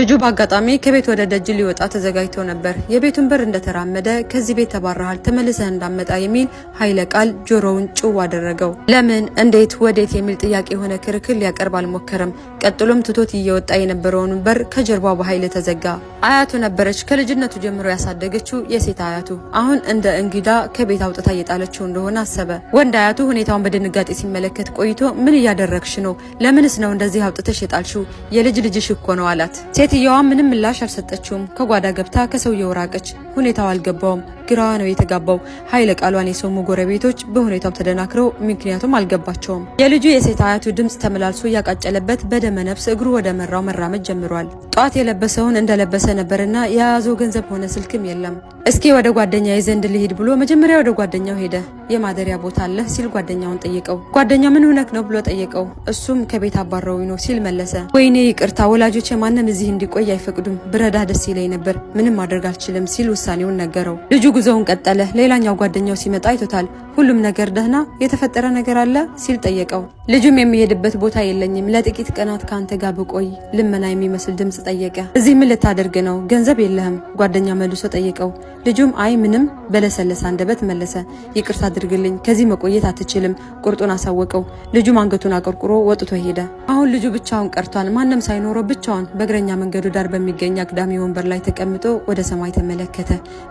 ልጁ በአጋጣሚ ከቤት ወደ ደጅ ሊወጣ ተዘጋጅቶ ነበር። የቤቱን በር እንደተራመደ "ከዚህ ቤት ተባረሃል፣ ተመልሰህ እንዳትመጣ" የሚል ኃይለ ቃል ጆሮውን ጭው አደረገው። ለምን፣ እንዴት፣ ወዴት የሚል ጥያቄ የሆነ ክርክር ሊያቀርብ አልሞከረም። ቀጥሎም ትቶት እየወጣ የነበረውን በር ከጀርባው በኃይል ተዘጋ። አያቱ ነበረች ከልጅነቱ ጀምሮ ያሳደገችው የሴት አያቱ። አሁን እንደ እንግዳ ከቤት አውጥታ እየጣለችው እንደሆነ አሰበ። ወንድ አያቱ ሁኔታውን በድንጋጤ ሲመለከት ቆይቶ "ምን እያደረግሽ ነው? ለምንስ ነው እንደዚህ አውጥተሽ የጣልሽው? የልጅ ልጅሽ እኮ ነው" አላት። ሴትየዋ ምንም ምላሽ አልሰጠችውም። ከጓዳ ገብታ ከሰውየው ራቀች። ሁኔታው አልገባውም። ግራ ነው የተጋባው። ኃይለ ቃሏን የሰሙ ጎረቤቶች በሁኔታው ተደናክረው ምክንያቱም አልገባቸውም። የልጁ የሴት አያቱ ድምፅ ተመላልሶ እያቃጨለበት በደመ ነፍስ እግሩ ወደ መራው መራመድ ጀምሯል። ጧት የለበሰውን እንደለበሰ ነበርና የያዘው ገንዘብ ሆነ ስልክም የለም። እስኪ ወደ ጓደኛዬ ዘንድ ልሂድ ብሎ መጀመሪያ ወደ ጓደኛው ሄደ። "የማደሪያ ቦታ አለህ?" ሲል ጓደኛውን ጠየቀው። ጓደኛው "ምን ሆነክ ነው?" ብሎ ጠየቀው። እሱም "ከቤት አባረውኝ ነው" ሲል መለሰ። "ወይኔ ይቅርታ፣ ወላጆቼ ማንም እዚህ እንዲቆይ አይፈቅዱም። ብረዳህ ደስ ይለኝ ነበር፣ ምንም ማድረግ አልችልም" ሲል ውሳኔውን ነገረው። ልጁ ጉዞውን ቀጠለ። ሌላኛው ጓደኛው ሲመጣ አይቶታል። "ሁሉም ነገር ደህና? የተፈጠረ ነገር አለ?" ሲል ጠየቀው። ልጁም "የሚሄድበት ቦታ የለኝም፣ ለጥቂት ቀናት ከአንተ ጋር ብቆይ" ልመና የሚመስል ድምፅ ጠየቀ። "እዚህ ምን ልታደርግ ነው? ገንዘብ የለህም?" ጓደኛ መልሶ ጠየቀው። ልጁም "አይ ምንም" በለሰለሰ አንደበት መለሰ። "ይቅርታ አድርግልኝ፣ ከዚህ መቆየት አትችልም" ቁርጡን አሳወቀው። ልጁም አንገቱን አቀርቅሮ ወጥቶ ሄደ። አሁን ልጁ ብቻውን ቀርቷል። ማንም ሳይኖረው ብቻውን በእግረኛ መንገዱ ዳር በሚገኝ አግዳሚ ወንበር ላይ ተቀምጦ ወደ ሰማይ ተመለከተ።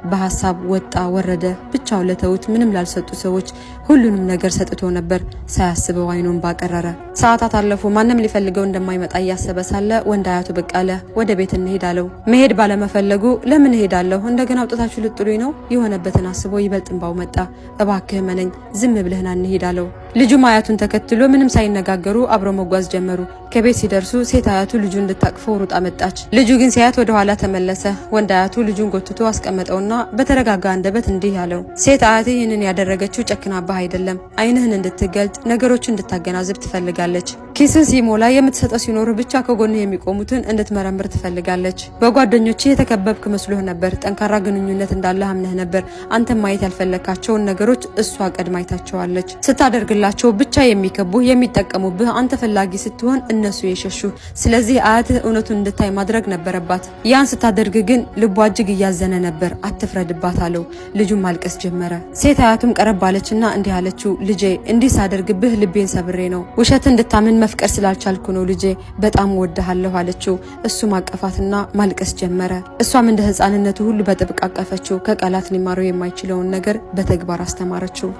በሀሳብ ወጣ ወረደ። ብቻውን ለተዉት፣ ምንም ላልሰጡ ሰዎች ሁሉንም ነገር ሰጥቶ ነበር። ሳያስበው አይኑን ባቀረረ። ሰዓታት አለፉ። ማንም ሊፈልገው እንደማይመጣ እያሰበ ሳለ ወንድ አያቱ ብቅ አለ። "ወደ ቤት እንሄድ" አለው። መሄድ ባለመፈለጉ "ለምን እሄዳለሁ? እንደገና አውጥታችሁ ልጥሉኝ ነው?" የሆነበትን አስቦ ይበልጥ እንባው መጣ። "እባክህ እመነኝ፣ ዝም ብለህ ና እንሂድ" አለው። ልጁም አያቱን ተከትሎ ምንም ሳይነጋገሩ አብረው መጓዝ ጀመሩ። ከቤት ሲደርሱ ሴት አያቱ ልጁን እንድታቅፈው ሩጣ መጣች። ልጁ ግን ሲያያት ወደ ኋላ ተመለሰ። ወንድ አያቱ ልጁን ጎትቶ አስቀመጠውና በተረጋጋ አንደበት እንዲህ አለው። "ሴት አያትህ ይህንን ያደረገችው ጨክናባህ አይደለም። ዓይንህን እንድትገልጥ፣ ነገሮችን እንድታገናዝብ ትፈልጋለች። ኪስህ ሲሞላ፣ የምትሰጠው ሲኖር ብቻ ከጎንህ የሚቆሙትን እንድትመረምር ትፈልጋለች። በጓደኞችህ የተከበብክ መስሎህ ነበር። ጠንካራ ግንኙነት እንዳለህ አምነህ ነበር። አንተ ማየት ያልፈለግካቸውን ነገሮች እሷ ቀድማ አይታቸዋለች። ስታደርግላቸው ብቻ የሚከቡህ፣ የሚጠቀሙብህ፣ አንተ ፈላጊ ስትሆን እነሱ የሸሹ። ስለዚህ አያትህ እውነቱን እንድታይ ማድረግ ነበረባት። ያን ስታደርግ ግን ልቧ እጅግ እያዘነ ነበር። አትፍረድባት" አለው። ልጁም ማልቀስ ጀመረ። ሴት አያቱም ቀረብ አለችና እንዲህ አለችው። "ልጄ፣ እንዲህ ሳደርግብህ ልቤን ሰብሬ ነው። ውሸት እንድታምን መፍቀድ ስላልቻልኩ ነው። ልጄ፣ በጣም እወድሃለሁ" አለችው። እሱም አቀፋትና ማልቀስ ጀመረ። እሷም እንደ ሕፃንነቱ ሁሉ በጥብቅ አቀፈችው። ከቃላት ሊማረው የማይችለውን ነገር በተግባር አስተማረችው።